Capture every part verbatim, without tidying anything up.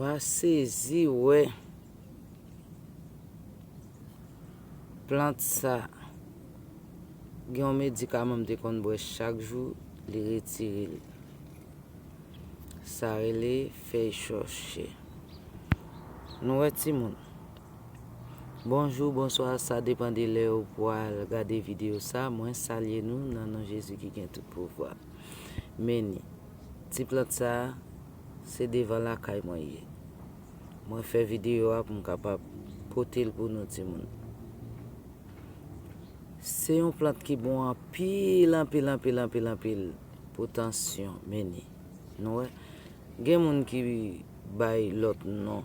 Mwen sezi wè plant sa. Gen yon medikaman m te konn bwè chak jou, li retire l. Sa rele fèy chòche. Nou wè timoun. Bonjou, bonswa, sa depann de lè ou pral gade videyo sa. Mwen salye nou nan non Jezi ki gen tout pouvwa. Meni, ti plant sa, se devan lakay mwen ye. Mwen fè videyo a pou m kapab pote l pou nou timoun. Se yon plant ki bon anpil, anpil, anpil, anpil, anpil pou tansyon, meni. Nou wè, gen moun ki bay lòt non.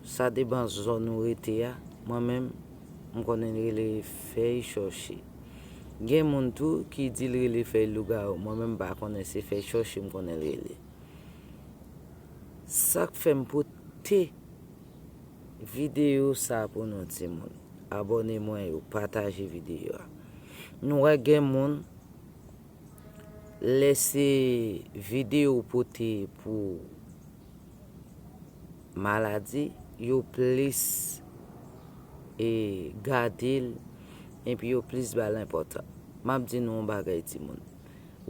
Sa depann zòn ou rete a. Mwen menm, m konnen l rele fèy chòche. Gen moun tou ki di l rele fèy lougawou. Mwen menm, m pa konnen, se fèy chòche m konnen l rele. Sa k fè m pote videyo sa pou nou timoun. Abòne mwen yo, pataje videyo a. Nou wè gen moun, lè se videyo pote pou maladi, yo plis, e, gade l, epi yo plis ba l enpòtans. M ap di nou yon bagay, timoun.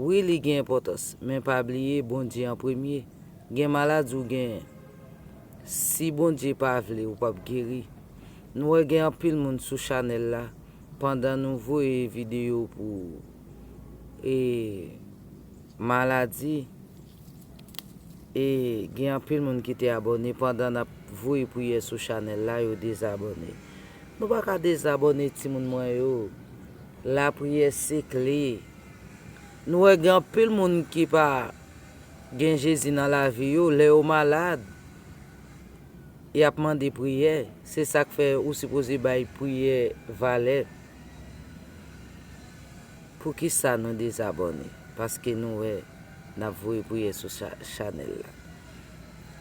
Wi, li gen enpòtans, men pa bliye Bondye an premye. Gen maladi ou genyen, si Bondye pa vle, ou p ap geri. Nou wè gen anpil moun sou chanèl la, pandan nou voye videyo pou, e, maladi, e, gen anpil moun ki te abòne pandan n ap voye priyè sou chanèl la, yo dezabòne. Nou pa ka dezabòne, timoun mwen yo. Lapriyè se kle. Nou wè gen anpil moun ki pa gen Jezi nan lavi yo, lè yo malad, y ap mande priyè. Se sa k fè ou sipoze bay priyè valè. Poukisa nou dezabòne? Paske nou wè n ap voye priyè sou cha-, chanèl la.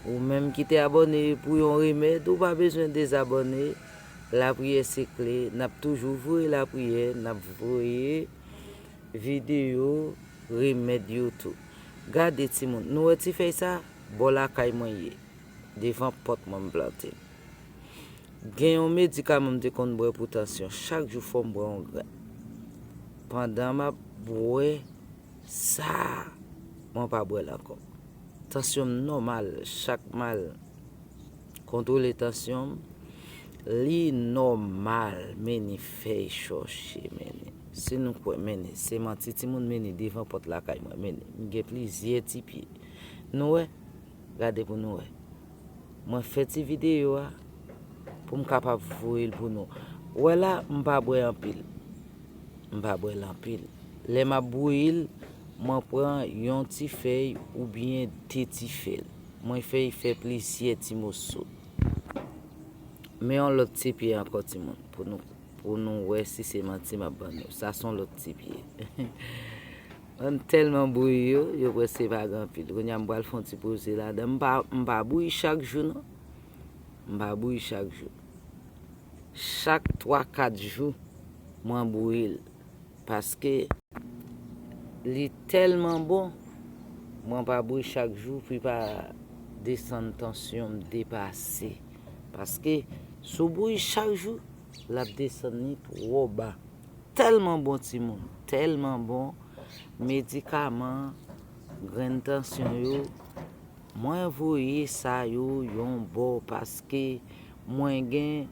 Ou menm ki te abòne pou yon remèd, ou pa bezwen dezabòne. Lapriyè se kle. N ap toujou voye lapriyè, n ap voye videyo remèd yo tou. Gade timoun, nou wè ti fèy sa? Bò lakay mwen ye. Devan pòt mwen m plante l. Gen yon medikaman m te konn bwè pou tansyon. Chak jou fò m bwè yon grenn. Pandan m ap bwè sa, mwen pa bwè l ankò. Tansyon m nòmal, chak m al kontwole tansyon m, li nòmal, meni fèy chòche, meni. Si nou kwè, meni, se manti timoun, meni devan pòt lakay mwen, meni. M gen plizyè ti pye. Nou wè? Gade pou nou wè. Mwen fè ti videyo a pou m kapab voye l pou nou. Wè la, m pa bwè anpil. M pa bwè l anpil. Lè m ap bouyi l, mwen pran yon ti fèy oubyen de ti fèy. Mwen fè, fè plizyè ti moso. Men yon lòt ti pye ankò, timoun, pou nou, pou nou wè si se manti m ap ban nou. Sa se yon lòt ti pye. Mwen tèlman bouyi yo, yo prèske pa gen anpil. Kounye a, m pral fè yon ti poze ladan. M pa, m pa bouyi chak jou, non. M pa bouyi chak jou. Chak twa, kat jou, mwen bouyi l. Paske li tèlman bon, mwen pa bouyi chak jou pou li pa desann tansyon m depase. Paske si w bouyi chak jou, l ap desann li twò ba. Tèlman bon, timoun, tèlman bon. Medikaman, grenn tansyon yo, mwen voye sa yo yon bò paske mwen gen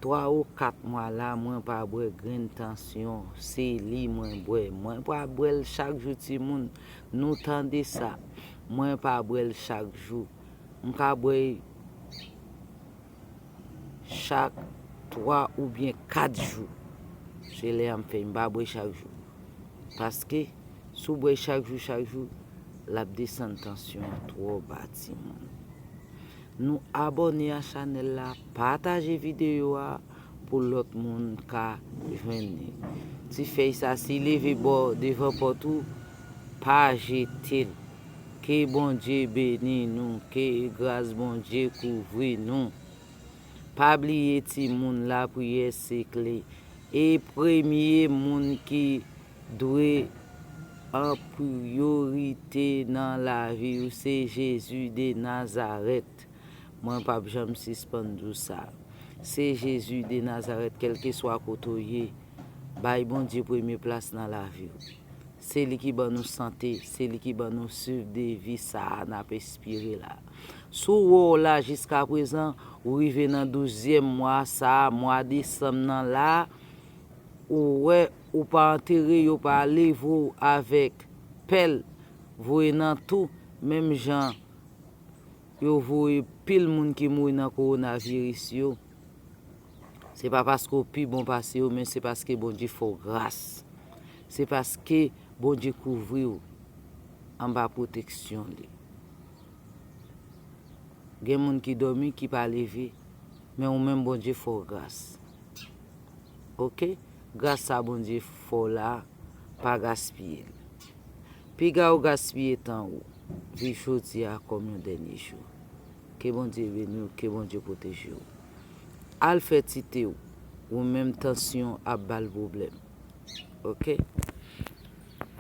twa ou kat mwa la, mwen pa bwè grenn tansyon. Se li mwen bwè. Mwen pa bwè l chak jou, timoun. Nou tande sa. Mwen pa bwè l chak jou. M ka bwè l chak twa oubyen kat jou. Se lè a m fè, m pa bwè chak jou. Paske, si w bwè chak jou, chak jou, l ap desann tansyon an twò ba, timoun. Nou abòne a chanèl la, pataje videyo a pou lòt moun ka jwenn li. Ti fèy sa, si leve bò devan pòt ou, pa jete l. Ke Bondye beni nou, ke gras Bondye kouvri nou. Pa bliye timoun, lapriyè se kle. E premye moun ki dwe an priyorite nan lavi w se Jezi de Nazarèt. Mwen p ap janm sispann di w sa. Se Jezi de Nazarèt, kèlkeswa kote w ye, bay Bondye premye plas nan lavi w. Se li ki ban nou sante, se li ki ban nou swiv de vi sa a n ap espire la. Si w wè w la jiskaprezan, ou rive nan douzyèm mwa sa a, mwa desanm nan la, ou wè ou pa antere, yo pa leve w avèk pèl, voye nan tou, menm jan yo voye pil moun ki mouri nan kowonaviris yo. Se pa paske w pi bon pase yo, men se paske Bondye fè w gras. Se paske Bondye kouvri w anba pwoteksyon li. Gen moun ki dòmi, ki pa leve, men ou menm Bondye fè w gras. Oke? Gras sa Bondye fè w la, pa gaspiye l. Piga w gaspiye tan ou, viv jodi a kòm yon dènye jou. Ke Bondye beni w, ke Bondye pwoteje w. Al fè ti te w, ou menm tansyon ap ba l pwoblèm. Oke?